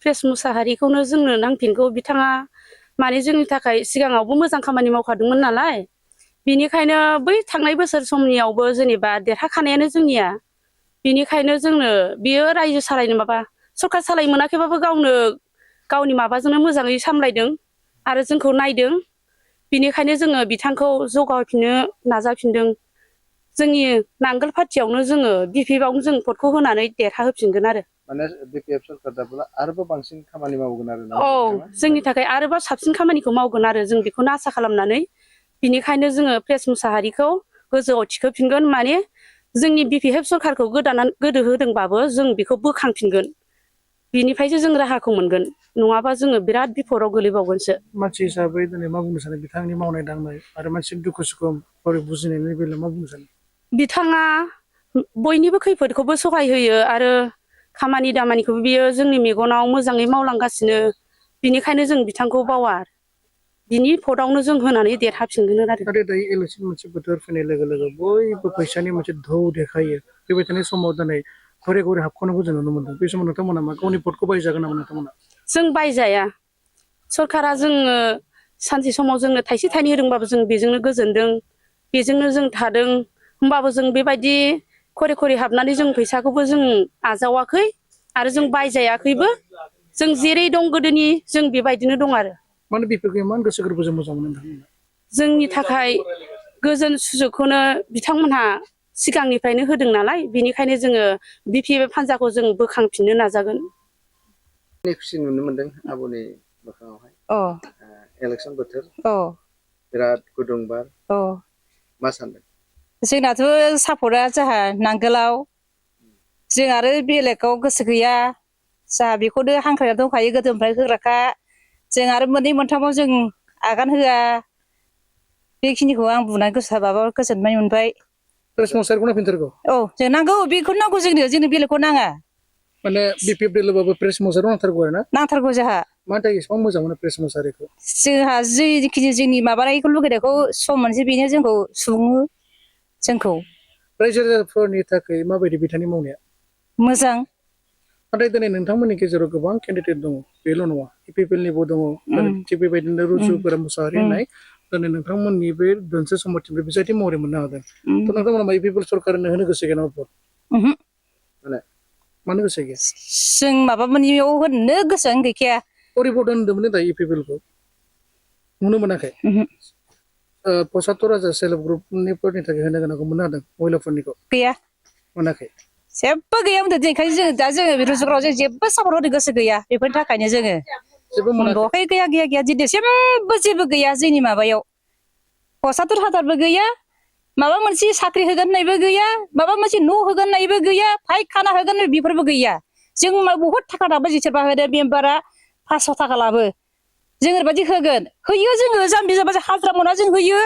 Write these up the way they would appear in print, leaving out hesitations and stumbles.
press मुसाहारिखौनो जोंनो नांफिनगौ बिथाङा माने जोंनि थाखाय सिगाङावबो मोजां खामानि मावखादोंमोन नालाय बिनिखायनो बै थांनाय बोसोर समनियावबो जेनेबा देरहाखानायानो जोंनिया बिनिखायनो जोंनो बियो रायजो सालायनो माबा सरखार सालायनो मोनाखैबाबो गावनि माबाजोंनो मोजाङै सामलायदों आरो जोंखौ नायदों बिनिखायनो जोङो बिथांखौ जौगाहोफिननो नाजाफिनदों जोंनि नांगोल पार्टियावनो जोङो बिपिएफआवनो जों भटखौ होनानै देरहाहोफिनगोन आरो माने बिपिएफ सरखार जाब्ला आरोबाव बांसिन खामानि मावगोन आरो ना जोंनि थाखाय आरोबाव साबसिन खामानिखौ मावगोन आरो जों बेखौनो आसा खालामनानै बिनिखायनो जोङो प्रेस मुसाहारिखौ गोजौआव थिखोफिनगोन माने जोंनि बिपिएफ सरखारखौ गोदो होदोंबाबो जों बेखौ बोखांफिनगोन बिनिफ्रायसो जों राहाखौ मोनगोन नङाबा जोङो बिराद बिपदआव गोलैबावगोनसो मानसि हिसाबै दिनै मा बुंनो सानो बिथांनि मावनाय दांनाय आरो मानसिनि दुखु सुखु बुजिनायनि बेलायाव मा बुंनो सानो बिथाङा बयनिबो खैफोदखौबो सहाय होयो आरो खामानि दामानिखौबो बियो जोंनि मेगनाव मोजाङै मावलांगासिनो बिनिखायनो जों बिथांखौ बावा बिनि भटआवनो जों होनानै देरहाफिनगोन आरो नाथाय दायो इलेक्सन मोनसे बोथोर फैनाय लोगो लोगो बयबो फैसानि मोनसे धौ देखायो फैबाय थानाय समाव दिनै घरे घरे हाबखौनोबो जों नुनो मोनदों बे समाव नोंथांमोना मा गावनि भटखौ बायजागोन नामा नोंथांमोना जों बायजाया सरकारा जोङो सानसे समाव जोंनो थाइसे थाइनै होदोंबाबो जों बेजोंनो गोजोनदों बेजोंनो जों थादों होमबाबो जों बेबायदि घरे घरे हाबनानै जों फैसाखौबो जों आजावाखै आरो जों बायजायाखैबो जों जेरै दं गोदोनि जों बेबायदिनो दं आरो माने बेफोरखौ इमान गोसो गोरबोजों मोजां मोनो नोंथांमोना जोंनि थाखाय गोजोन सुजुगखौनो बिथांमोनहा सिगांनिफ्रायनो होदों नालाय बिनिखायनो जोङो बिपिएफ हान्जाखौ जों बोखांफिननो नाजागोन खुसि नुनो मोनदों आब'नि मोखाङावहाय इलेक्सन बोथोर बिराद गुदुं बार मा सानदों जोंनाथ' सापर्टआ जोंहा नांगोलाव जों आरो बेलेगाव गोसो गैया जोंहा बेखौनो हांख्रायना दंखायो गोदोनिफ्राय होग्राखा जों आरो मोननै मोनथामाव जों आगान होआ बेखिनिखौ आं बुंनानै गोजोननाय मोनबाय प्रेस मुसाहारिखौ नांफिनथारगौ जों नांगौ बेखौनो नांगौ जोंनो बेलेगखौ नाङा माने बिपिएफ दोलोबाबो प्रेस मुसाहारिखौ नांथारगौ आरो ना नांथारगौ जोंहा मानि थाखाय एसेबां मोजां मोनो प्रेस मुसाहारिखौ जोंहा जिखिनि जोंनि माबानायखौ लुगैनायखौ सम मोनसे बेनो जोंखौ सुफुङो जोंखौ रायजो राजाफोरनि थाखाय माबायदि बिथांनि मावनाया मोजां नाथाय दिनै नोंथांमोननि गेजेराव गोबां केन्डिडेट दङ बेल' नङा इपिपिएलनिबो दङ थिग बेबायदिनो रुजु गोरा मुसाहारि होननाय दिनै नोंथांमोननि बे दोनसे समथिनिफ्राय बिजाथि महरै मोननो हादों थ' नोंथांमोना इपिपिएल सरकारनो होनो गोसो गैया नामा भट मानो गोसो गैया जों माबामोननियाव होनो गोसोआनो गैखाया परिबर्तन होनदोंमोन दायो इपिपिएलखौ नुनो मोनाखै ৭५,000 सेल्फ हेल्प ग्रुपनिफोरनि थाखाय होनो गोनांखौ मोननो हादों महिलाफोरनिखौ गैया मोनाखै जेबो गैया होनदों ओंखायनो जों दा जोङो रुजुग्राव जों जेबो सापर्ट होनो गोसो गैया बेफोरनि थाखायनो जोङो जेबो मोनबावाखै गैया दिनैसिमबो जेबो गैया जोंनि माबायाव ৭৫,000बो गैया माबा मोनसे साख्रि होगोन होननायबो गैया माबा मोनसे न' होगोन होननायबो गैया फायखाना होगोन बेफोरबो गैया जों बहुद थाखा लाबो सोरबा होदो मेम्बारा 500 थाखा लाबो जों ओरैबायदि होगोन होयो जोङो जाम्बि जाम्बा हाजिरा मावना जों होयो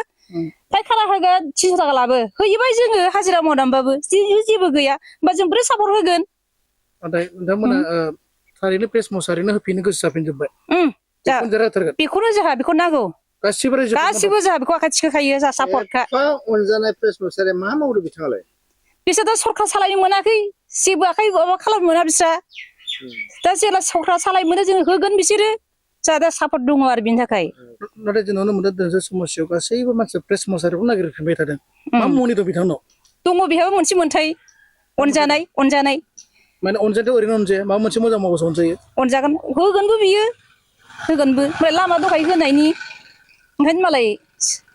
फायखाना होगोन 300 थाखा लाबो होयोबाय जोङो हाजिरा मावनानैबाबो जेबो गैया होमबा जों बोरै सापर्ट होगोन नाथाय नोंथांमोना थारैनो प्रेस मुसाहारिनो होफिननो गोसो जाफिनजोब्बाय बेखौनो जोंहा बेखौ नांगौ गासिबो जोंहा बेखौ आखाइ थिखोखायो जोंहा सापर्टखा अनजानाय प्रेस मुसाहारिया मा मावदों बिथाङालाय बिसोर दा सरखार सालायनो मोनाखै जेबो आखाइ माबा खालामनो मोना बिस्रा दा जेब्ला सरखार सालायनो मोनो जों होगोन बिसोरो जोंहा दा सापर्ट दङ आरो बिनि थाखाय नाथाय जों नुनो मोनदों दोनसे समस्यायाव गासैबो मानसिया प्रेस मुसाहारिखौ नागिरफिनबाय थादों मा मुनि दं बिथांनाव दङ बेहाबो मोनसे मोन्थाय अनजानाय माने अनजानायाथ' ओरैनो अनजाया माबा मोनसे मोजां मावबासो अनजायो अनजागोन होगोनबो बियो होगोनबो ओमफ्राय लामा दंखायो होनायनि ओंखायनो मालाय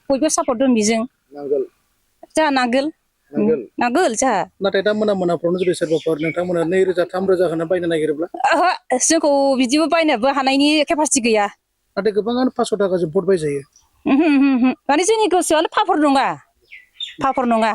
बयबो सापर्ट दं बेजों जोंहा नांगोल जोंहा नाथाय दा मोनाफ्रावनो जुदि सोरबाफोर नोंथांमोना 2,000 3,000 होना बायनो नागिरोब्ला जोंखौ बिदिबो बायनोबो हानायनि केपासिटि गैया नाथाय गोबाङानो 500 थाखाजों भट बायजायो माने जोंनि गोसोआनो फाफर नङा